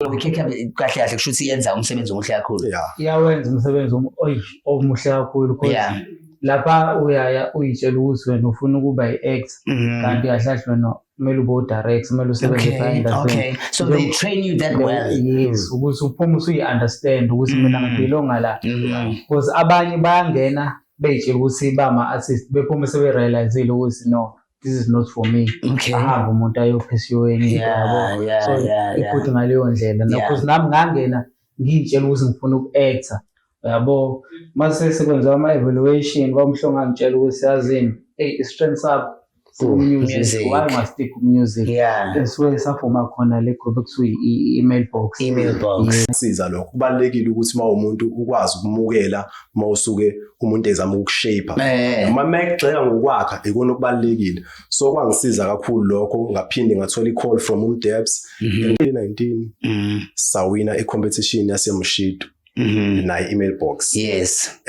Kahle kahle kusho ukuthi yenza umsebenzi omuhle kakhulu. Yeah. Iyawenza umsebenzi omuhle kakhulu because lapha uyaya uyitshela ukuthi wena ufuna ukuba i-actor, kanti kahle kahle wena kumele ube u-direct, kumele usebenze behind the scene. Okay. So they train you that well. Yes, ukuthi uphume usuyi-understand ukuthi mina ngibelonga la. Because abanye bayangena beyitshela ukuthi bama-artist, bephume sebe-realize-ile ukuthi no, this is not for me. Ahambe umuntu ayophesiwe enye into, yabo. So i-good ngaleyo ndlela. Because nami ngangena ngiyitshela ukuthi ngifuna uku-actor, yabo. Mase sekwenziwa ama-evaluation, kwamhlongo angitshela ukuthi yazini, hey, i-strength sakho music, why must stick to music? Esuke safoma khona le group ekuthiwa i-email box. Email box. Siza lokho. Kubalulekile ukuthi uma umuntu ukwazi ukumukela uma usuke umuntu ezama ukushape. Noma mekugxeka ngokwakha ikona okubalulekile. So kwangisiza kakhulu lokho, ngaphinde ngathola i-call from uMdebs in 2019. Sawina i-competition yaseMshido. Nayi email box. Yes.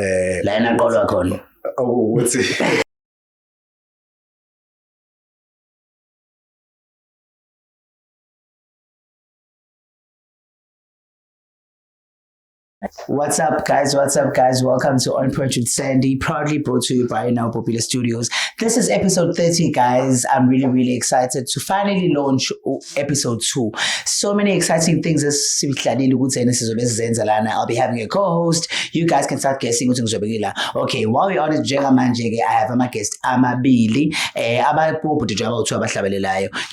La enaqolwa khona. Ukuthi What's up, guys? What's up, guys? Welcome to On Point with Sandy, proudly brought to you by Now Popular Studios. This is episode 30, guys. I'm really, really excited to finally launch episode 2. So many exciting things. I'll be having a co-host. You guys can start guessing. Okay, while we're on it, I have my guest, Amabili.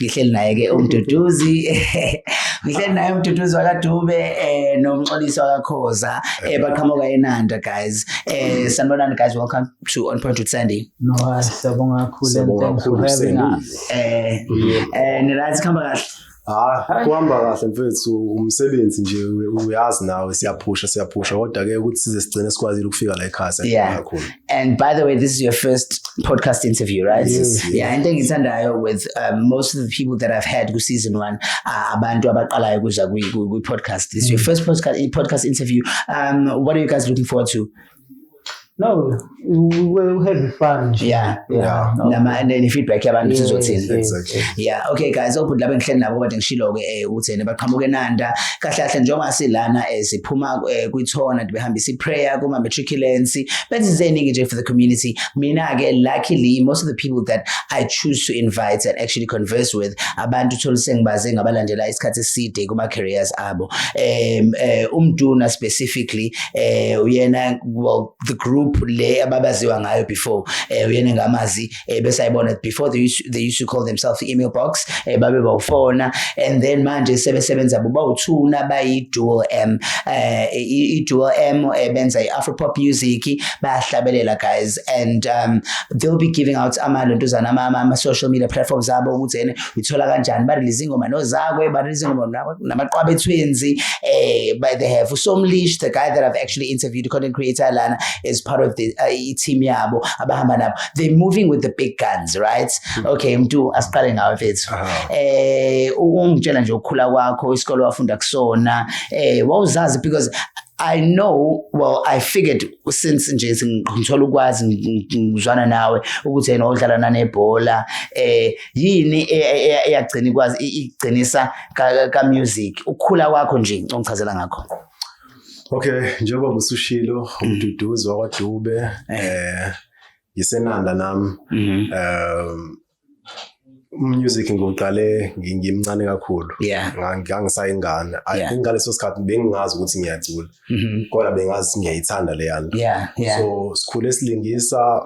Ngihleli naye-ke uMduduzi. Ngihleli naye uMduduzi wakaDube noMxolisi wakaKhoza. Baqhamuka eNanda, guys. Sanibonani, guys. Welcome to On Point with Sandy. No, siyabonga kakhulu. Thanks for having us. Ni-right, kuhamba kahle? Kuhamba kahle mfethu, umsebenzi nje uyazi nawe, siyaphusha kodwa ke ukuthi size sigcine sikwazile ukufika la ekhaya kakhulu. And by the way, this is your first podcast interview, right? Yes. Yeah, and engithandayo with most of the people that I've had ku season 1, abantu abaqalayo kuza ku podcast. This is your first podcast interview. What are you guys looking forward to? No, we'll have fun. Yeah. Yeah. No. Nama and feedback yabantu sizothini. Exactly. Yeah, okay guys, obhuti laba ngihleli nabo kade ngishilo ke ukuthi baqhamuke eNanda. Kahle kahle njengoba silana siphuma kwithona behambisa iprayer kuma matriculants, benze iziningi nje for the community. Mina ke luckily most of the people that I choose to invite and actually converse with abantu uthola sengibaze ngabalandela isikhathi eside kuma careers abo. Umduna specifically uyena, well, the group le ababaziwa ngayo before, uyena ngamazi, bese ayibona before they used to call themselves the email box, babe bawufona, and then manje sebesebenza bobawu2 bayi dual M, i dual M, benza i Afro pop music, bayahlabelela guys, and they'll be giving out amalontuzana ama social media platforms abo ukuthi yena uyithola kanjani, ba release ingoma nozakwe, ba release ingoma namaqwabe twins, but they have Usomlish, the guy that I've actually interviewed, the content creator lana, is part of the team yabo abahamba nabo. They're moving with the big guns, right? Okay, Mdu, asiqale ngawe mfethu. Ungitshela nje ukukhula kwakho, isikole wafunda kusona, wawuzazi, because I know, well, I figured since nje ngithola ukwazi ngizwana nawe ukuthi yena udlala nanebhola, yini eyagcina ikwazi igcinisa ka music, ukukhula kwakho nje ongichazela ngakho. Okay, njengoba usushilo, uMduduzi wakwaDube, ngisenanda nami. Music ngiqale ngimncane kakhulu. Ngangisayingane. I think ngaleso sikhathi bengingazi ukuthi ngiyacula. Kodwa bengazi ngiyayithanda le yanto. So sikhule silingisa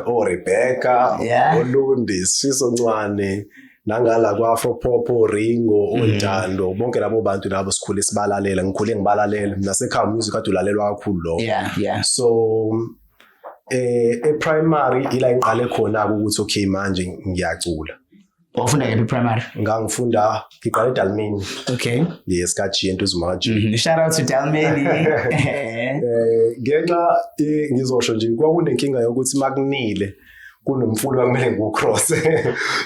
oRebecca, oLundi, Sifiso Ncwane, nangala kwa-Afro Pop, oRingo, oNtando, bonke labo bantu labo sikhule sibalalela, ngikhule ngibalalela. Nasekhaya music kade ulalelwa kakhulu lokho. So e-primary ila ngiqale khona ukuthi okay manje ngiyacula. Wafunda kephi primary? Ngangifunda, ngiqale eDalmeni. Okay. Yes, kaG Ntuzuma kaG. Shout out to Dalmeni. Ngenxa ngizosho nje kwakunenkinga yokuthi makunile kunomfula kumele ngiwucross.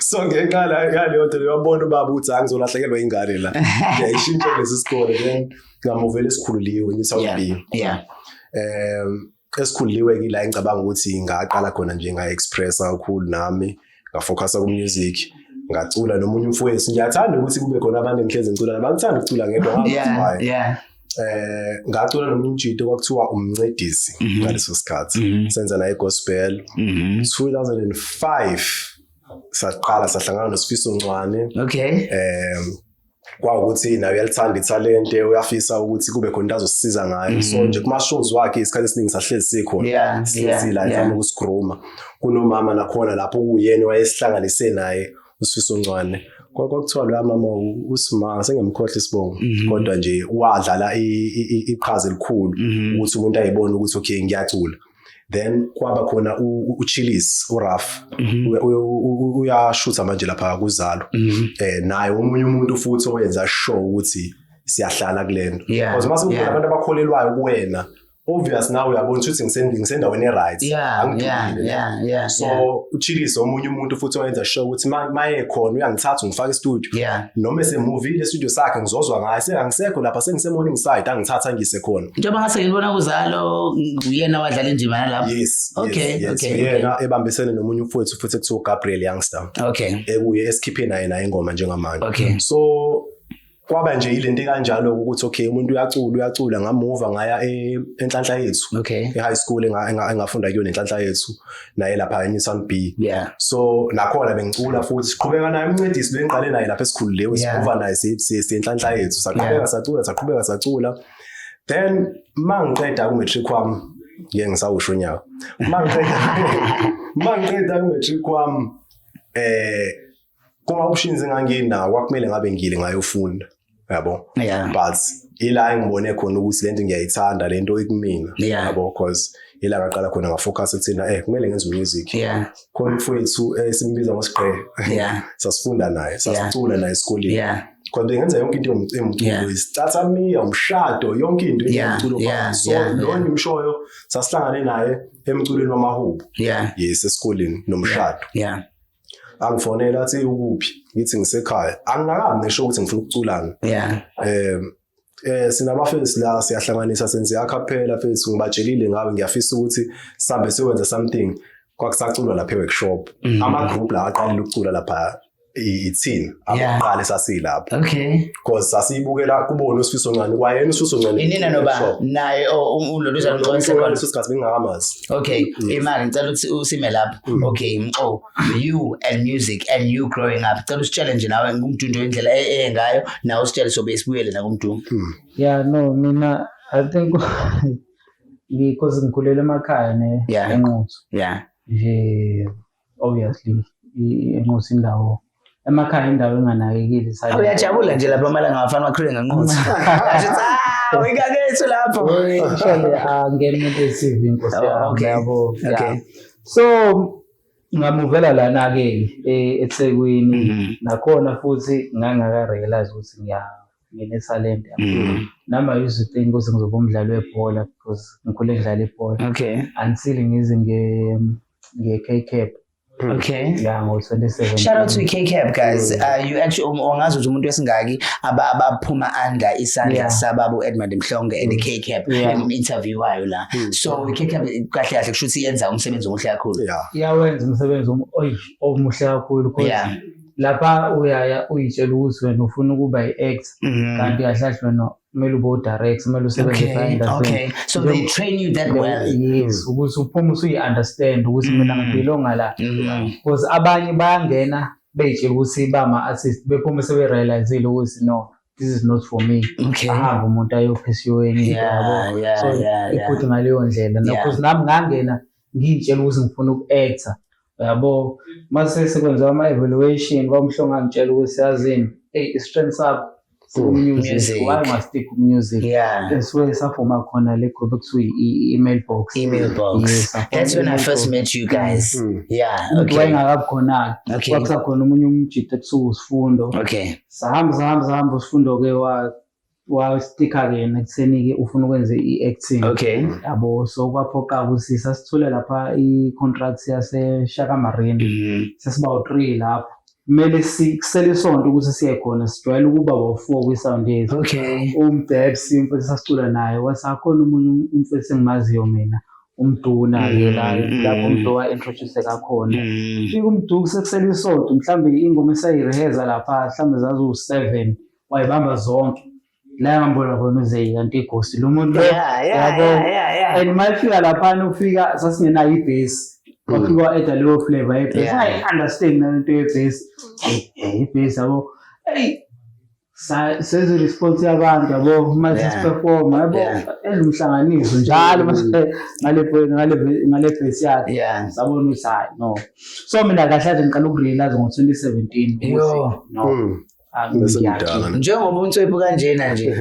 So ngenxa yaleyo nto wabona ubaba ukuthi angizolahlekelwa ingane la. Ngiyayishintsha lesi sikole then ngamuvela esikhululiwe ngiSouth B. Esikhululiwe ke la ngicabanga ukuthi ngaqala khona nje nga express kakhulu nami, ngafocusa ku music. Ngacula nomunye umfowethu. Ngiyathanda ukuthi kube khona abantu engihlezi ngicula nabo. Angithandi ukucula ngedwa, ngazi why. Ngacula nomunye umjito kwakuthiwa umncedisi ngaleso sikhathi. Senza naye gospel. 2005 saqala sahlangana noSifiso Ncwane. Kwawukuthi naye uyalithanda ithalente, uyafisa ukuthi kube khona into azosisiza ngayo. So nje kuma shows wakhe isikhathi esiningi sahlezi sikhona. Sihlezi la ezama ukusigroma. Kunomama nakhona lapho kuyena wayesihlanganise naye uSifiso Ncwane. Kwakuthiwa lo mama uSimanga, sengiyamkhohlwa isibongo, kodwa nje wadlala iqhaza elikhulu ukuthi umuntu ayibone ukuthi okay, ngiyacula. Then kwaba khona uChillis, uRaf, uyashutha manje lapha kuzalo. Naye omunye umuntu futhi owenza sure ukuthi siyahlala kulento, because mase kukhona abantu abakholelwayo kuwena, obvious nawe uyabona ukuthi ngisendaweni e-right. Angidumile. So uChillis omunye umuntu futhi owenza sure ukuthi maye khona uyangithatha ungifaka e-studio, noma esemuvile e-studio sakhe ngizozwa ngaye sengangisekho lapha, sengise-morning side, angithatha ngise khona. Njengoba ngase ngibona kuzalo, uyena wadlala indima nalapho. Yes. Yes. Uyena ebambisene nomunye umfowethu futhi ekuthiwa uGabriel Youngster, ekuye esikhiphe naye naye ingoma njengamanje. So kwaba nje ilento kanjalo ukuthi okay, umuntu uyacula, uyacula. Ngamuva ngaya eNhlanhla Yethu, e-high school engafunda kuyona, eNhlanhla Yethu, naye lapha eNewtown B. So nakhona bengicula futhi, siqhubeka naye umncedisi lo engiqale naye lapha esikhululewe, simuva naye siyenhlanhla yethu, saqhubeka, sacula, saqhubeka, sacula. Then mangiqeda ku-matric wami, ngeke ngisawusho unyaka, mangiqeda ku-matric wami, kuma options enganginawo kwakumele ngabe ngile ngayofunda, yabo, but ila engibone khona ukuthi lento ngiyayithanda, lento ikumina, yabo, because ila ngaqala khona ngafocus ekuthina kumele ngenze music. Khona umfowethu esimbiza ngosigqe, sasifunda naye, sasicula naye esikoleni, khona bengenza yonke into emculo, isicathamiya, umshado, yonke into emculo. So lo ngimshoyo sasihlangane naye emculweni wamahubo, yes, esikoleni nomshado. Angifonela athi ukuphi, ngithi ngisekhaya, angingakabi nesho ukuthi ngifuna ukuculana. Sinabafethu la, siyahlanganisa, senze acapella fethu, ngibatshelile ngabe ngiyafisa ukuthi sihambe siwenza something. Kwakusaculwa lapha e-workshop, ama group la aqalile ukucula lapha ithina abokuqala esasilapho, because sasiyibukela kubona uSifiso Ncane, kwayena uSifiso Ncane. Inina noba naye uloluzana Mxolisi khona? Leso sikhathi bengingakamazi. Okay, imali ngicela ukuthi usime lapho. Okay, Mxo, you and music and you growing up. Cela usitshele nje nawe ngumdundo indlela eye ngayo, nawe usitshele sobe sibuyele nakumdundo. Yeah, no, mina I think because ngikhulele emakhaya ne eNquthu. Nje obviously eNquthu indawo emakhaya, indawo enganakekile. Uyajabula nje lapha amalanga afana makhule ngenquthu. Asho ingakethu lapho. Actually angena umuntu e-TV, inkosi yami, yabo. So ngamuvela lana-ke eThekwini, nakhona futhi ngangaka-realize ukuthi nginethalente. Nami I used to think ukuthi ngizoba umdlali webhola because ngikhule ngidlala ibhola, until ngize nge-K-Cap. Yeah, ngo-2017. Shout out to K-Cap guys. You actually ungazi ukuthi umuntu wesingaki abaphuma under isandla sababa Edmund Mhlongo and the K-Cap, interview wayo la. So K-Cap kahle kahle kusho ukuthi yenza umsebenzi omuhle kakhulu. Iyawenza umsebenzi omuhle kakhulu because lapha uyaya uyitshela ukuthi wena ufuna ukuba i-actor, kanti kahle kahle wena kumele ube u-direct, kumele usebenze behind the scene. Okay. So they train you that well. Yes, ukuthi uphume usuyi-understand ukuthi mina ngibelonga la. Because abanye bayangena bey'tshela ukuthi bama-artist, bephume sebe-realize-ile ukuthi no, this is not for me. Ahambe umuntu ayophesiwe enye into, yabo. So iphuthe ngaleyo ndlela. No, because nami ngangena ngiy'tshela ukuthi ngifuna uku-actor, yabo. Mase sekwenziwa ama-evaluation, kwamhlongo angitshela ukuthi yazini, hey, i-strength sakho music, Music. why must stick ku music? That's where safoma khona le group ekuthiwa i-email box. Email box. Yes, safoma That's when I i-email first box. met you guys. Umuntu wayengakabi khona-ke. Kwakusakhona omunye umjita ekuthiwa uSifundo. Sahamba, sahamba, sahamba, uSifundo-ke wastika-ke yena ekutheni-ke ufuna ukwenza i-acting. Yabo, so kwaphoqa ukuthi sasithole lapha i-contract yaseShaka Marine. Sesiba u-3 lapho. Kumele kusele isonto ukuthi siye khona, sijwayele ukuba bawu-4 kwi-sound yethu. UMdebs umfethu sasicula naye, wathi akhona omunye umfethu engimaziyo mina. uMduna-ke la lapho uMdu wa-introduce kakhona. Fika uMdu sekusele isonto, mhlawumbe ingoma esayireheza lapha, mhlawumbe zaziwu-7, wayibamba zonke. La ngambona khona uze kanti igosi lo muntu lo, yabo. And uma efika laphana, ufika sasingenayo ibhesi, wafika wa-adda leyo flavor yebhesi. Ayi-understand nalento yebhesi. Hey, hey, ibhesi, yabo, hey, senze i-response yabantu, yabo, uma sesiperforma, yabo, enza umhlanganiso njalo ngale bhesi yakhe. Sabona ukuthi hayi, no. So mina kahle kahle ngiqala ukurealize ngo-2017 ukuthi no, Bese mdala. Njengoba unswephu kanjena nje.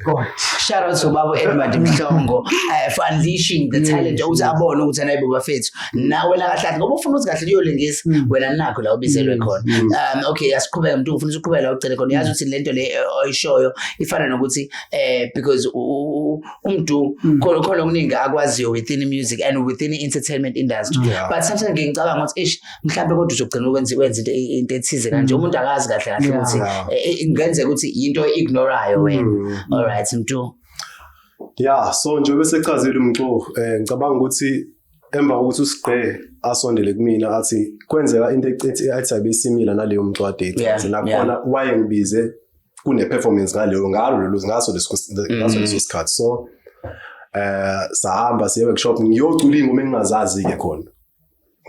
God. Shout out to babo Edmund Mhlongo for unleashing the talent ukuthi abone ukuthi anayibo bafethu nawe la kahle ngoba ufuna ukuthi kahle uyolingisa wena nakho la ubizelwe khona. Okay, asiqhubeke mntu, ufuna ukuqhubeka la ucele khona. Yazi ukuthi lento le oyishoyo ifana nokuthi because uMdu khona okuningi akwaziyo within music and within the entertainment industry. But sometimes ngike ngicabanga ukuthi ish, mhlambe kodwa uzogcina ukwenza wenza into ethize kanje, umuntu akazi kahle kahle ukuthi ingenzeka ukuthi into ignorayo wena. All right, Mdu. Yeah, so njengoba sechazile umcu, ngicabanga ukuthi emva kokuthi uSigqe asondele kumina athi kwenzeka into ethi athi abesimila naleyo mcwadi echaze, nakhona wayengibize kune performance ngaleyo ngalo lelo ngaso leso sikhathi. So sahamba siye workshop, ngiyocula ingoma engingazazi ke khona,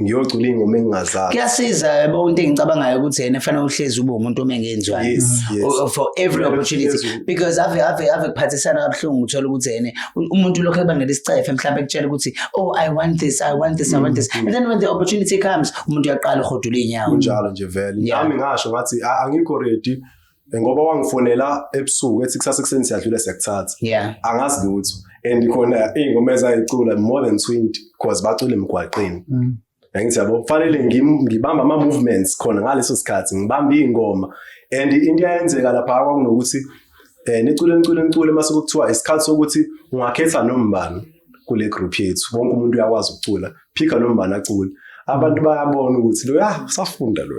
ngiyocula ingoma engingazazi. Kuyasiza, yabo, into engicabangayo ukuthi yena fanele uhlezi ube umuntu ome ngenzwane for every opportunity, because ave kuphathisana kabuhlungu, uthola ukuthi yena umuntu lokho ebangela isicefe, mhlawumbe ekutshela ukuthi, "Oh, I want this, I want this, I want this," and then when the opportunity comes, umuntu uyaqala uhodula iy'nyawo. Kunjalo nje vele. Nami ngasho ngathi, "Angikho ready," ngoba wangifonela ebusuku ethi kusasa ekuseni siyadlula siyakuthatha. Angazi lutho, and khona iy'ngoma ezayicula more than 20, 'cause bacula emgwaqeni. Angithi yabo, kufanele ngibambe ama-movements khona ngaleso sikhathi, ngibambe iy'ngoma, and into eyayenzeka lapha kwakunokuthi nicule, nicule, nicule, mase kuthiwa isikhathi sokuthi ungakhetha noma kule group yethu, wonke umuntu uyakwazi ukucula, picka noma acule. Abantu bayabona ukuthi lo ya usafunda lo,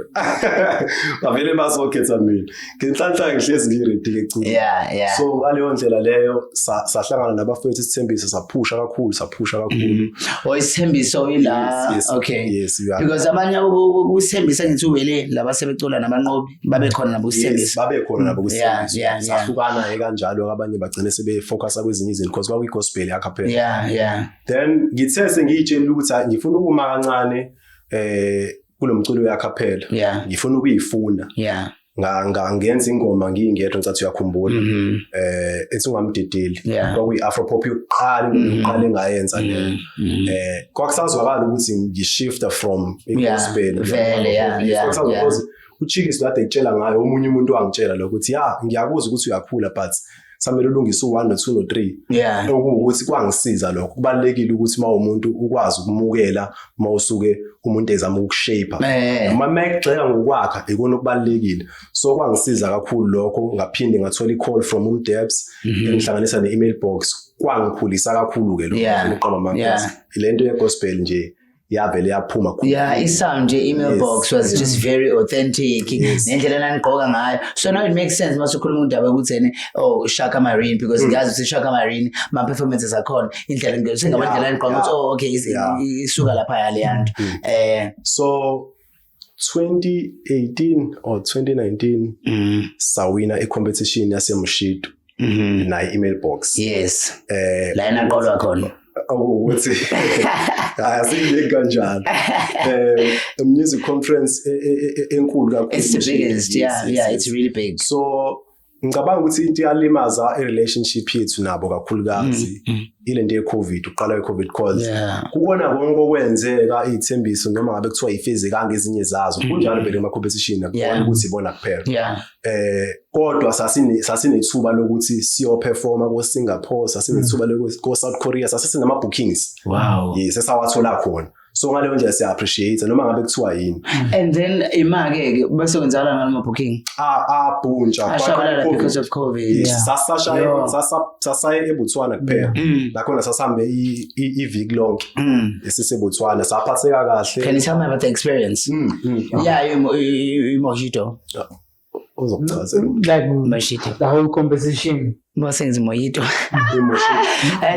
bavele bazokhetha mina. Ngenhlanhla ngihlezi ngiready ke ekuculeni. So ngaleyo ndlela leyo sahlangana nabafowethu Isithembiso, saphusha kakhulu, saphusha kakhulu. Oh, Isithembiso ila. Yes. Okay. Yes, you are. Because abanye kuSithembiso ngithi uwele laba sebecula nabanqobi babe khona nabo Yes, kuSithembiso. Babe khona nabo kuSithembiso. Sahlukana-ke kanjalo, abanye bagcine sebefocusa kwezinye izinto because kwakuyi-gospel yakha phela. Then ngithe sengiyitshelile ukuthi hayi, ngifuna ukuma kancane kulo mculo yakhaphela, ngifuna ukuyifuna. Ngenza ingoma ngiyingedwa, ngicathi uyakhumbula, ethi "Ungamdidili". Kwakuyi afro pop yokuqala, ingoma yokuqala engayenza leyo. Kwakusazwakala ukuthi ngishifta from i-gospel. Vele, yeah. Because uChikisi kade ekutshela ngayo, omunye umuntu wangitshela lokho ukuthi ya, ngiyakuzwa ukuthi uyakhula, but samele ulungise u-1 no-2 no-3. Okuwukuthi kwangisiza lokho. Kubalulekile ukuthi uma umuntu ukwazi ukumukela uma usuke umuntu ezama ukushape, noma uma ekugxeka ngokwakha, ikona okubalulekile. So kwangisiza kakhulu lokho. Ngaphinde ngathola i-call from umdebs, engihlanganisa ne-email box. Kwangikhulisa kakhulu-ke lokho, ukuqamba le nto ye-gospel nje yavele yaphuma. Yeah, isound nje, Email Box was just very authentic. Nendlela enanigqoka ngayo. So now it makes sense mase ukhuluma udaba ukuthi ene, oh, Shaka Marine, because ngiyazi ukuthi Shaka Marine ma performances akhona, indlela sengabandlela enigqoka ukuthi, oh, okay, isuka lapha yale yanto. So 2018 or 2019 sawina i-competition yaseMshido naye Email Box. La enaqolwa khona. Ukuthi hayi, asingeke kanjalo, music conference enkulu kakhulu. It's the biggest, yeah. Yeah, it's really big. So ngicabanga ukuthi into iyalimaza i-relationship yethu nabo kakhulukazi ile nto ye-COVID, uqala ye-COVID, cause kukona konke okwenzeka iy'thembiso, noma ngabe kuthiwa yifezekanga ezinye zazo, kunjalo vele kuma-competition, akubona ukuthi ibona kuphela. Kodwa sasinethuba lokuthi siyoperforma ko-Singapore, sasinethuba ko-South Korea, sasesinama-bookings. Yes, esawathola khona. So ngaleyo ndlela siya-appreciate noma ngabe kuthiwa yini. And then ima-ke ke bese kwenzakala ngalo booking? Abhuntsha. Ashabalala because of COVID. Yes, sasashaye sasaye eBotswana kuphela. Nakhona sasihambe iviki lonke esiseBotswana, saphatheka kahle. Can you tell me about the experience? Yeah, you mojito. Uzokuchazela. Like Mojito. the whole competition. Basenza mojito. Emotion.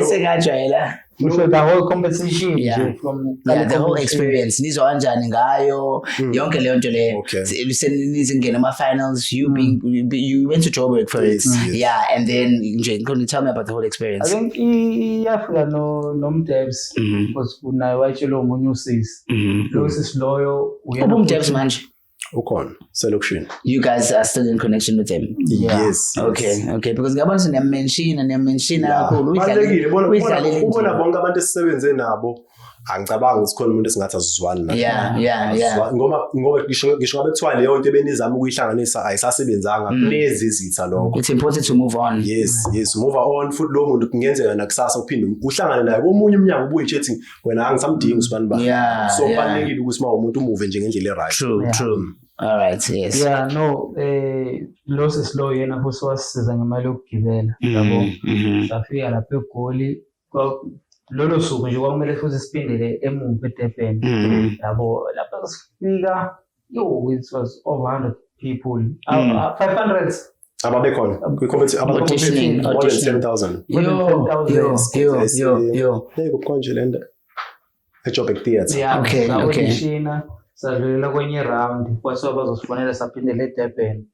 Sengajwayela. Usho the whole competition Yeah. nje from Yeah, the whole experience. Nizwa kanjani ngayo? Yonke leyo nto leyo. Senizingena ama finals, you being you went to Joburg for it. Yes. Yeah, and then nje, can you tell me about the whole I experience? think iyafika no nomdebs because naye wayetshelwe omunye usisi. Lo sisi loyo uyena. Ubumdebs manje. Ukhona selokishini. You guys are still in connection with him. Yeah. Yes. Okay, because ngiyabona ukuthi niyamenshina kakhulu. Balulekile bona Uyidlalile ubona indima. bonke abantu esisebenze nabo, angicabangi ukuthi khona umuntu esingathi asizwani naye. Yeah. Ngoba ngisho ngabe kuthiwa leyo nto ebenizama ukuyihlanganisa ayisasebenzanga, kulezi izitha lokho. It's important to move on. Yes, move on, futhi lowo muntu kungenzeka nakusasa uphinde uhlangane naye komunye umnyaka, ubuye utshe ethi wena angisamdingi usibani bani. So kubalulekile ukuthi uma umuntu umuve nje ngendlela e-right. True, true. All right, yes. Yeah, no, lo sisi lo yena futhi wasisiza ngemali yokugibela, yabo. Safika lapha eGoli, lolo suku nje kwakumele futhi siphindele emuva eDurban. Yabo, lapha sifika, yo, it was over 100 people. 500. Ababekhona kwi-competition, Auditioning, more than auditioning. 10,000. Yo, yo, yo, yo, yo. Hey, kukhonje le nto eJoburg Theatre. Yeah, Okay. sa-auditiona, sadlulela kwenye round, kwathiwa bazosifonela saphindela eDurban.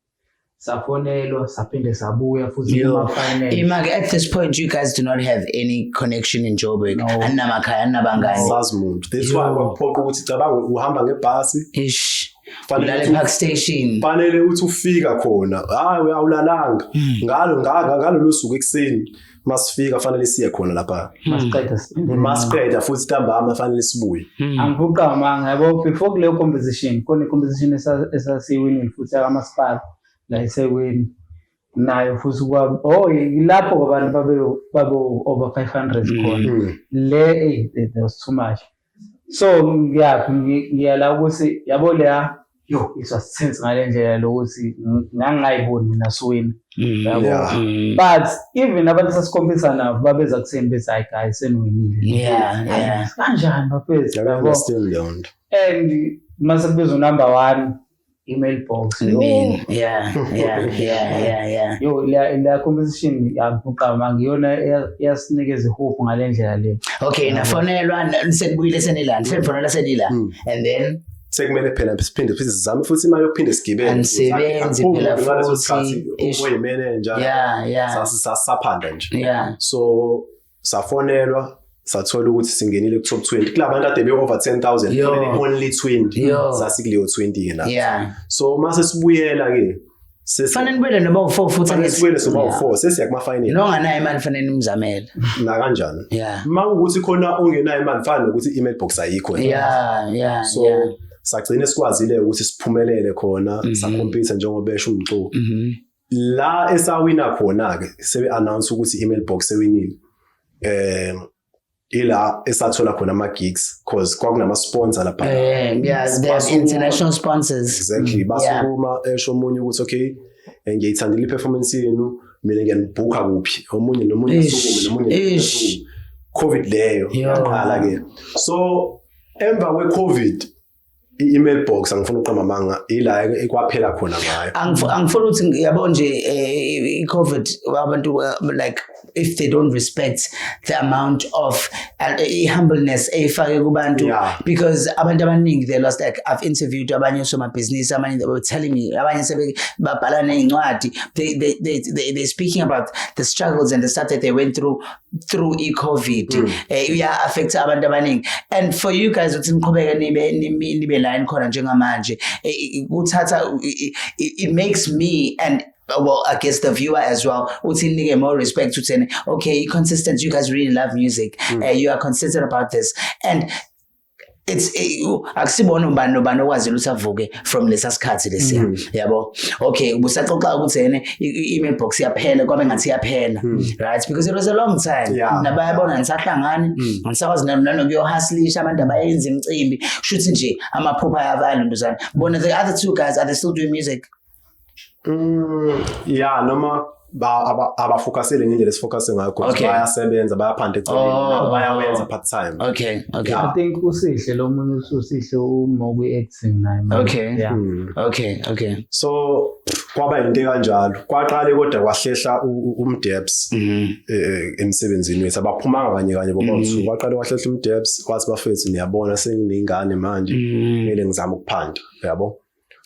Safonelwa, saphinde sabuya futhi Yo. kuma-final. Imake, at this point you guys do not have any connection in Joburg. No. Anamakhaya, anabangani. Sazi muntu. That's why Yo. kwakuphoqa ukuthi cabanga uhamba ngebhasi, Ish. Fanele Ulale Park Station. fanele uthi ufika khona, hayi awulalanga ngalo ngalolu suku ekuseni masifika fanele siye khona lapha. Masiqeda siphindele. Masiqeda futhi ntambama fanele sibuye. Angivuqa amanga, yabo, before kuleyo competition khona i-competition esasiyiwinile futhi yakamasipala la eSekwini nayo futhi kwa oh lapho abantu babe over 500 khona le, there was too much. So ngiyaphi, ngiyala ukuthi yabo leya, yo, it was tense ngale ndlela lokuthi ngangingayiboni mina siwina, yabo. But even abantu esasikhompisa nabo babeza kutheni bethi, hayi guys, seniwinile. Kanjani bafethu, yabo. Understand leyo nto. And mase kubizwa number 1, email box. I mean, yeah. Yo, la competition yakuqama ngiyona eyasinikeza ihope ngale ndlela le. Okay, nafonelwa senibuyile senila, senifonelwa senila. And then sekumele phela siphinde futhi sizame futhi imali yokuphinde sigibele. Anisebenzi phela Ngaleso futhi. sikhathi Ish. oyimeneja sasaphanda nje. So safonelwa sathola ukuthi singenile ku top 20 kulabantu ade be over 10,000, Yo. only 20 Yo. sasikuleyo 20 ke nathi. So mase sibuyela ke Fanele nibuyele noma u4 futhi fanele angithi. sibuyele soba u4 sesiya kuma final. Nonganayo imali fanele nimzamele. Na kanjani? Yeah. Uma ukuthi khona ongenayo imali fana nokuthi email box ayikho. Yeah. So sagcina sikwazile ukuthi siphumelele khona, sakhompyutha njengoba esho umculo. La esawina khona ke sebe announce ukuthi email box sewinile. Ila esathola khona ama gigs because kwakunama sponsor lapha. Yeah, they have international sponsors. Exactly. Basukuma esho omunye ukuthi okay, ngiyithandile i-performance yenu, mina ngiyanibhuka kuphi? Omunye nomunye asukume, nomunye asukume. COVID leyo yaqala ke. So emva kwe-COVID i-email box angifuni ukuqamba amanga ila ekwaphela khona ngayo. Angifuni ukuthi yabo nje i-COVID abantu like if they don't respect the amount of humbleness eyifake kubantu, because abantu abaningi they lost, like I've interviewed abanye osomabhizinisi, abanye they were telling me, abanye sebe babhala nezincwadi, they speaking about the struggles and the stuff that they went through i-COVID. Iya affect abantu abaningi, and for you guys ukuthi niqhubeke nibe la nikhona njengamanje, kuthatha, it makes me and well, I guess the viewer as well, uthi nike more respect to saying, okay, consistent, you guys really love music. You are consistent about this. And it's akusibona ubani nobani okwazile ukuthi avuke from lesa sikhathi lesiya. Yabo. Okay, ubusaxoxa ukuthi yena i-email box iyaphela, kwabe ngathi iyaphela. Right? Because it was a long time. Nabayabona nisahlangani, nisakwazi nanokuyohustlisha abantu abayenza imicimbi. Shuthi nje amaphupha ayalunduzana. Bona the other two guys, are they still doing music? Yeah, noma Abafocusele ngendlela esifocuse ngayo khona. Bayasebenza, bayaphanda eceleni. Oh. Nabo bayawenza part time. I think uSihle lo munye, uSihle uma kwi-acting naye manje. Yeah. So kwaba into kanjalo, kwaqale kodwa kwahlehla umdebs emsebenzini wethu, abaphumanga kanye kanye bobawu-two. Kwaqale kwahlehla umdebs, kwathi, "Bafethu, niyabona sengineyingane manje, kumele ngizame ukuphanda," yabo.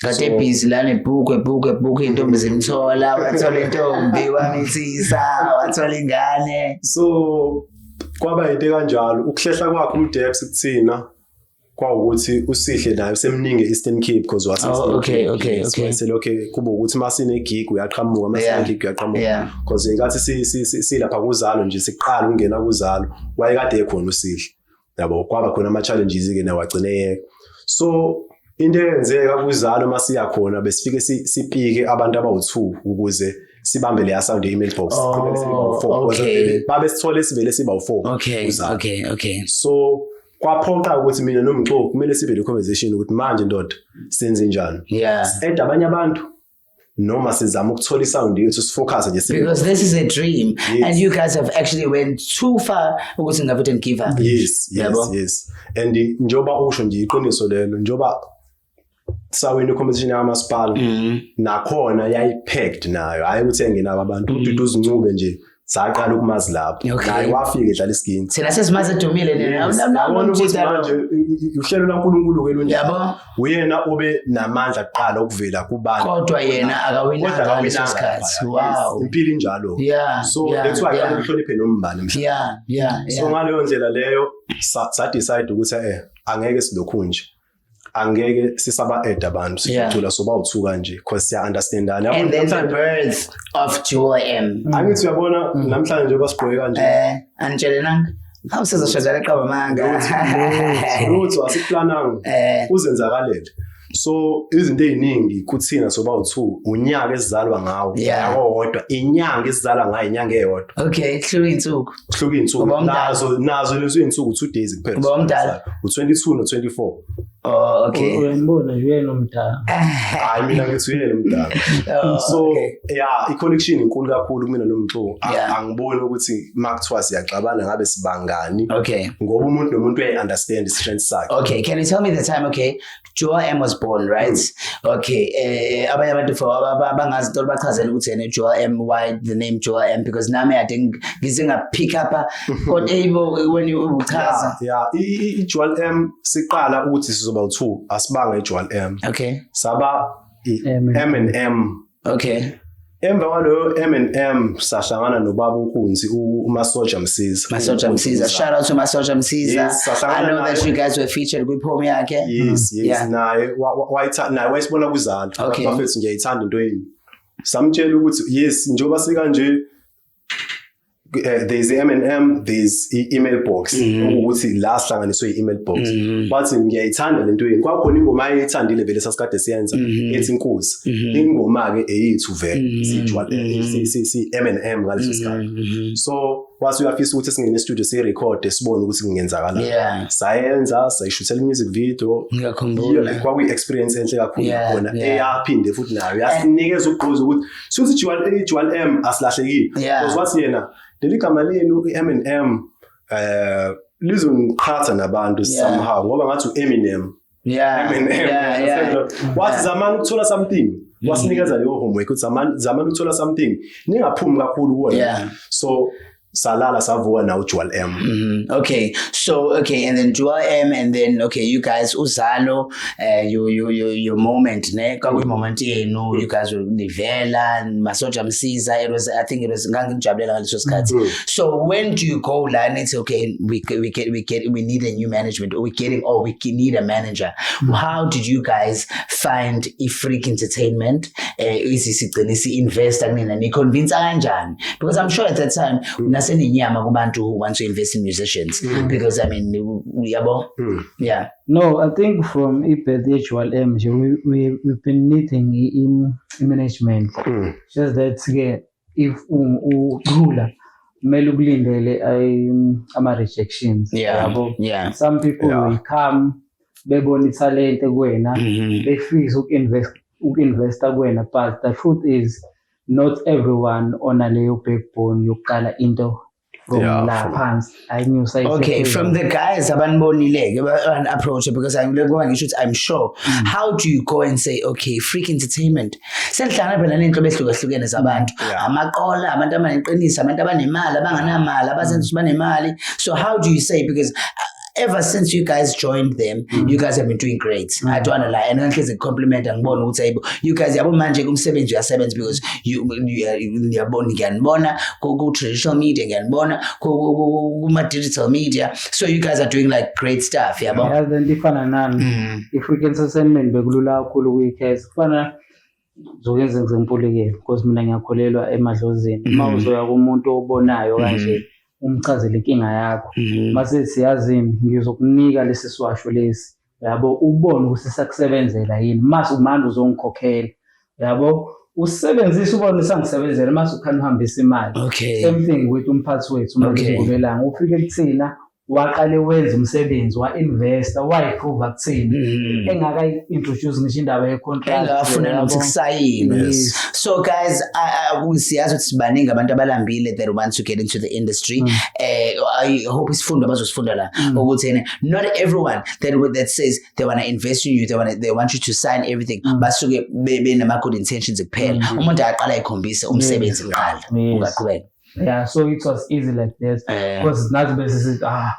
Kade busy la nebhuku, ebhuku, ebhuku, intombi zimthola, wathola intombi, wamithisa, wathola ingane. So kwaba into kanjalo, ukuhlehla kwakhe umdebs kuthina kwawukuthi uSihle naye usemningi e-Eastern Cape because wase Wayesele, kuba ukuthi masine gig uyaqhamuka, masine gig uyaqhamuka, because ngenkathi silapha kuzalo nje, siqala ukungena kuzalo, wayekade ekhona uSihle, yabo. Kwaba khona ama challenges ke nawe, agcine yeka. So into eyenzeka kuzalo, masiya khona besifike sipike abantu abawu2 ukuze sibambe leya sound ye-email box. Siqhubeke sibe bawu-four. Because babe sithole sivele siba u-4 kuzalo. So kwaphoqa ukuthi mina nomxoxo kumele sibe le conversation ukuthi manje ndoda senze njani, add abanye abantu noma sizama ukuthola isound yethu, sifocus nje Because this is a dream and you guys have actually went too far ukuthi ngavele and give up. Yes. Yabo? Yes, and njengoba usho nje, iqiniso lelo, njengoba sawina i-competition yakamasipala, nakhona yayi-packed nayo, hhayi ukuthi engenabo abantu. UDuduzi Ncube nje saqala ukumazi lapho. Naye wafika edlala isiginci. Thina sesimazi edumile nina. Yabona ukuthi manje uhlelo laNkulunkulu ke lunjani. Yabo. Uyena obe namandla kuqala okuvela kubantu. Kodwa yena akawinanga Kodwa ngaleso akawinanga sikhathi. laphaya. Wow. Yes, impilo injalo. So that's why uhloniphe nombani mhlawumbe. So ngaleyo ndlela leyo sa decide ukuthi angeke silokhu nje, angeke sisaba add abantu, sicula soba u2 kanje because siya understandana. And then the birth of Jewel M. Angithi uyabona namhlanje njengoba sigqoke kanje. Anitshele nanga. Hawu, sizoshada leqaba manga. Lutho, asikuplananga, uzenzakalele. So izinto ey'ningi kuthina soba u2, unyaka esizalwa ngawo owodwa, inyanga esizalwa ngayo inyanga eyodwa. Okay, hluka insuku. Kuhluka iy'nsuku. Uba umdala. Nazo lezo iy'nsuku, 2 days kuphela. Uba umdala. U-22 no-24. Oh, okay. Uyambona nje, uyena omdala. Hayi, mina ngithi uyena umdala. Oh, So yeah, i-connection inkulu kakhulu kumina nomxo. Angiboni ukuthi uma kuthiwa siyaxabana ngabe sibangani, ngoba umuntu nomuntu uyayi-understand i-strength sakhe. Okay, can you tell me the time, okay, Jewel M was born, right? Okay, abanye abantu for abangazi into, bachazela ukuthi yena Jewel M, why the name Jewel M, because nami I think ngize nga pick up kodwa ebo when you uchaza. Yeah, i-Jewel M, siqala ukuthi sizoba u-2, asibanga i-Jewel M. Saba M and i-M and M. Emva kwaloyo M and M sahlangana nobaba uNkunzi, uMasoja Msiza. Masoja Msiza. Shout out to Masoja Msiza. Yes, sahlangana I know that naye. you guys were featured kwi-poem yakhe. Yes. Naye naye wayesibona kuzalo. Bafethu, ngiyayithanda into yenu. Samtshela ukuthi yes, njengoba sikanje, there's M&M, there's i-email box, ukuthi la sihlanganiswe i-email box. Bathi ngiyayithanda lento yenu. Kwakhona ingoma ayeyithandile vele sasikade siyenza, ethi Inkosi. Ingoma ke eyethu vele, si M&M ngaleso sikhathi. So wathi uyafisa ukuthi singene e-studio sirecord, sibone ukuthi kungenzakala. Sayenza, sayishuthela music video. Ngiyakhumbula. Kwakuyi-experience enhle kakhulu khona, eyaphinde futhi nayo yasinikeza ugqozi ukuthi suthi Jewel M asilahlekile, because wathi yena leli gama lenu i-M and M lizongiqhatha nabantu somehow, ngoba ngathi u-Eminem. Eminem. Wathi zamani ukuthola something, wasinikeza leyo homework ukuthi zamani ukuthola something, ningaphumi kakhulu kuwona. So salala savuka nawo Jewel M. Okay, so okay, and then Jewel M, and then okay, you guys Uzalo, you your moment, ne? Kwakuyi moment yenu, you guys were nivela, Masoja Msiza. It was, I think it was ngangijabulela ngaleso sikhathi. So when do you go la nithi okay, we need a new management, or we getting, or we need a manager? How did you guys find iFreak Entertainment? Isigcine si-investa kunina, ni-convince kanjani? Because I'm sure at that time nasenenyama kubantu who want to invest in musicians, because I mean, yabo. No, I think from i-birth ye-Jewel M nje, we've been needing i-management. Just that ke if ucula kumele ukulindele ama-rejections. Yabo. Some people will come bebona ithalente kuwena, befisa uku-investa kuwena, but the truth is Not everyone onaleyo backbone yokuqala into from la phansi ayinyusa. Okay, from the guys abanibonile ke approach, because I'm ngoba ngisho ukuthi I'm sure, how do you go and say, "Okay, Freak Entertainment"? Senihlangana phela nenhlobo ehlukahlukene zabantu, amaqola, abantu abaneqiniso, abantu abanemali, abanganamali, abazenza ukuthi banemali. So how do you say, because ever since you guys joined them, you guys have been doing great. I don't wanna lie, and ngihlezi compliment, angibona ukuthi ayibo, you guys, yabo, manje kumsebenzi uyasebenza, because you ngiyabona, ngiyanibona ku traditional media, ngiyanibona kuma digital media, so you guys are doing like great stuff, yabo. Yazi lento ifana nani? I-Freak Entertainment bekulula kakhulu ukuyikhetha. Kufana zokenza ngizempulikele, because mina ngiyakholelwa emadlozini. Uma uzoya kumuntu obonayo kanje, umchazele inkinga yakho, mase siyazini, ngizokunika lesi siwasho lesi, yabo, ubone ukuthi sisakusebenzela yini, mase manje uzongikhokhela, yabo, usebenzise, ubone usangisebenzela, mase ukhani uhambisa imali. Same thing with umphathi wethu uMalume, ufike kuthina, waqale wenza umsebenzi, wa-investa, wayiprova kuthina, engakayi-introduce ngisho indaba ye-contract. Engafuna nokuthi kusayinwe. So guys, siyazi ukuthi sibaningi abantu abalambile that want to get into the industry. I hope isifundo abazosifunda la ukuthi ene, not everyone that says they want to invest in you, they want you to sign everything, basuke benama good intentions kuphela. Umuntu aqala ekhombise umsebenzi kuqala. Ungaqhubeka. Yeah, so it was easy like that, because nathi bese sithi, ah,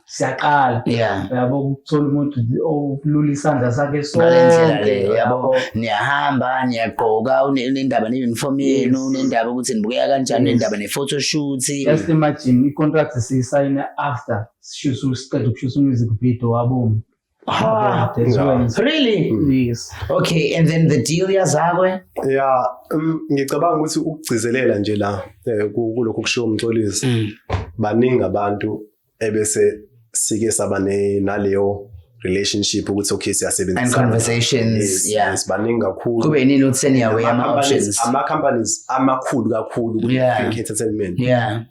siyaqala, yabo, ukuthola umuntu olula isandla sakhe Ngale ndlela sonke. Leyo, yabo, niyahamba, niyagqoka, unendaba ne-uniform yenu, unendaba ukuthi nibukeka kanjani, unendaba ne-photoshoot. Just imagine, i-contract siyisayine after sishusa, siqeda ukushusa music video wabomi. Ah, That's when. Really? Yes. Okay, and then the deal yaZakwe? Yeah, ngicabanga ukuthi ukugcizelela nje la kulokhu kushiwo uMxolisi. Baningi abantu ebese sike saba naleyo relationship ukuthi okay, siyasebenzisana. And conversations, Yes, yes, baningi kakhulu. Kube yini ukuthi seniyaweya Ama-companies ama-options? ama-companies amakhulu kakhulu ku entertainment.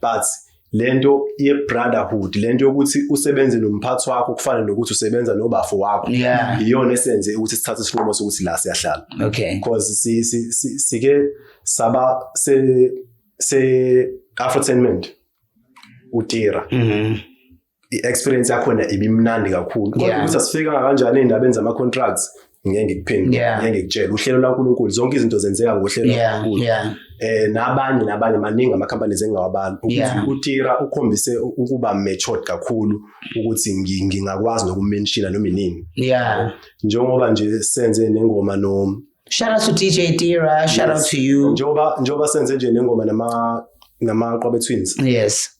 But lento ye-brotherhood, lento yokuthi usebenze nomphathi wakho kufana nokuthi usebenza nobafo wakho, iyona esenze ukuthi sithathe isinqumo sokuthi la siyahlala, because sike saba se Afrotainment, uTira, i-experience yakhona ibimnandi kakhulu, kodwa ukuthi asifika kanjani ey'ndabeni zama-contracts, ngeke ngikuphendule, ngeke ngikutshele. Uhlelo laNkulunkulu, zonke izinto zenzeka ngohlelo laNkulunkulu. Nabanye maningi ama-companies engingawabala ukuthi uTira ukhombise ukuba matured kakhulu ukuthi ngingakwazi nokumentiona noma inini, njengoba nje senze nengoma no Shout out to DJ Tira. Shout out to you. Njengoba senze nje nengoma namaQwabe Twins.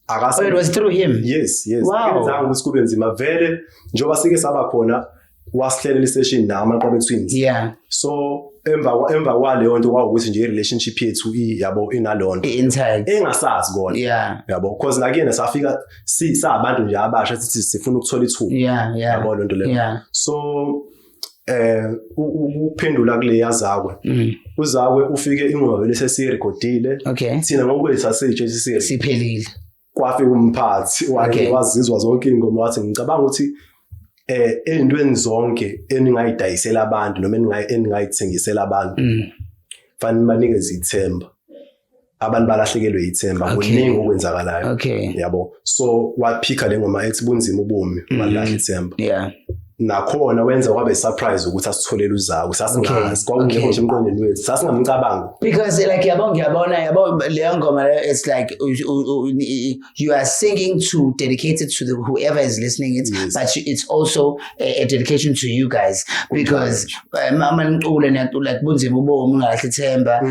Akase Oh, it was through him. Yes. Wow. Akenzanga ukuthi kube nzima vele, njengoba sike saba khona, wasihlelela isession nawo amaQwabe Twins. So emva kwaleyo nto kwawukuthi nje i-relationship yethu yabo, inalonto Intact. engasazi kona, yabo, because nakuyena safika sabantu nje abasha, sithi sifuna ukuthola ithuba, yabo, lonto leyo. So ukuphendula kule yaZakwe, uZakwe ufike ingoma vele sesiyirekhodile. Thina ngokwethu asiyitshe sisirekhodile. Siphelile. Kwafika umphathi wakhe, wazizwa zonke ingoma, wathi, "Ngicabanga ukuthi ey'ntweni zonke eningayidayisela abantu noma eningayithengisela abantu, fanele banikeze ithemba. Abantu balahlekelwe ithemba, kuningi okwenzakalayo." Yabo, so waphika le ngoma ethi "Bunzima ubomi, ungalahli ithemba." Nakhona wenza kwabe surprise ukuthi asitholele uZakwe. Sasingazi, kwakungekho nje emqondweni wethu, sasingamcabangi. Because like, yabo, ngiyabona, yabo, leyo ngoma leyo, it's like you are singing to dedicate it to the whoever is listening it, but it's also a dedication to you guys, because mama nicule, niyacula like "Bunzima ubomi, ungalahli ithemba,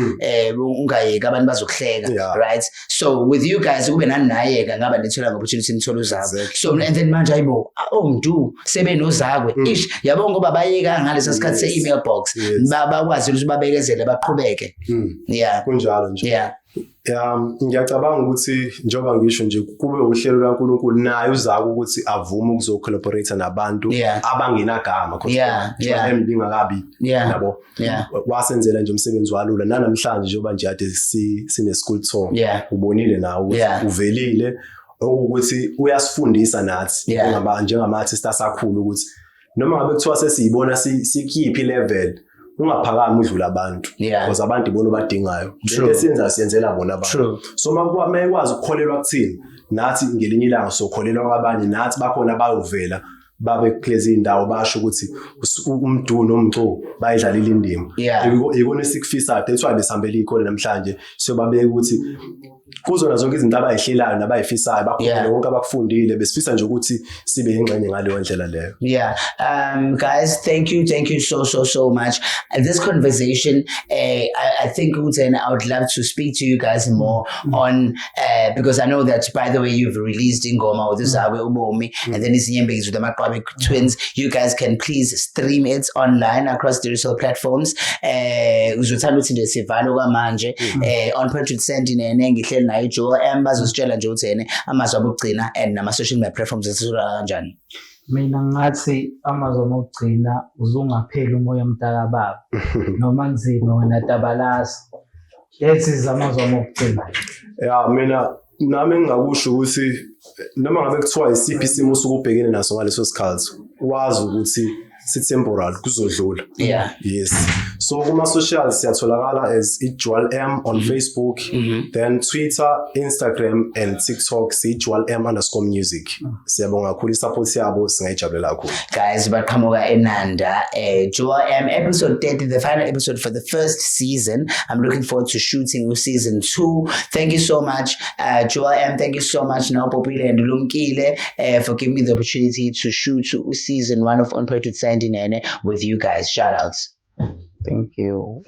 ungayeki, abantu bazokuhleka," right? So with you guys kube nani nayeka ngaba nithola opportunity, nithola uZakwe. So and then manje, ayibo, omdu sebenozakwe, ish, yabo, ngoba bayeka ngalesa sikhathi se-email box, bakwazi ukuthi babekezele, baqhubeke. Kunjalo nje. Ya, ngiyacabanga ukuthi njengoba ngisho nje, kube uhlelo laNkulunkulu naye uZakwe ukuthi avume ukuzocollaborate nabantu abangenagama, because Triple M ingakabi, yabo, wasenzela nje umsebenzi walula. Nanamhlanje njengoba nje ade sine school tour, ubonile nawe ukuthi uvelile, okuwukuthi uyasifundisa nathi njengama artist asakhula ukuthi noma ngabe kuthiwa sesiyibona sikuyiphi level. Ungaphakami udlula abantu, because abantu ibona obadingayo. Lento esiyenzayo siyenzela bona abantu. So uma ekwazi ukukholelwa kuthina, nathi ngelinye ilanga sokholelwa kwabanye, nathi bakhona bayovela babe kulezi indawo basho ukuthi uMdu noMcu bayidlalile indima. Ikona esikufisayo, that's why besihambela iy'kole namhlanje, siyobabeka ukuthi kuzona zonke izinto abayihlelayo nabayifisayo bakhumbule konke abakufundile. Besifisa nje ukuthi sibe yingxenye ngaleyo ndlela leyo. Yeah. Guys, thank you. Thank you so, so, so much. This conversation, I think ukuthi, I would love to speak to you guys more on, because I know that, by the way, you've released Ingoma with Uzakwe Ubomi, and then Izinyembezi with the Maqwabe Twins. You guys can please stream it online across digital platforms. Uzothanda ukuthi nje sivalo kwamanje, On Point with Sandy Nene, ngihleli naye Joel M, bazositshela nje ukuthi ene amazwi abo okugcina and nama social media platforms esithola kanjani. Mina ngathi amazwi ami okugcina, uzungapheli umoya mntaka baba, noma nzima wena tabalasa. That is amazwi ami okugcina. Ya, mina nami engingakusho ukuthi noma ngabe kuthiwa isiphi isimo osuke ubhekene naso ngaleso sikhathi, wazi ukuthi si-temporal, kuzodlula. Yes, so kuma-social siyatholakala as i-Jewel M on Facebook, then Twitter, Instagram and TikTok siyi-JewelM_music. Siyabonga kakhulu, i-support yabo singayijabulela kakhulu. Guys, baqhamuka eNanda, Joel M, episode 30, the final episode for the first season. I'm looking forward to shooting season 2. Thank you so much, Joel M. Thank you so much, Nopopile and Lumkile, for giving me the opportunity to shoot season 1 of On Point with Sandy Nene with you guys. Shout outs. Thank you.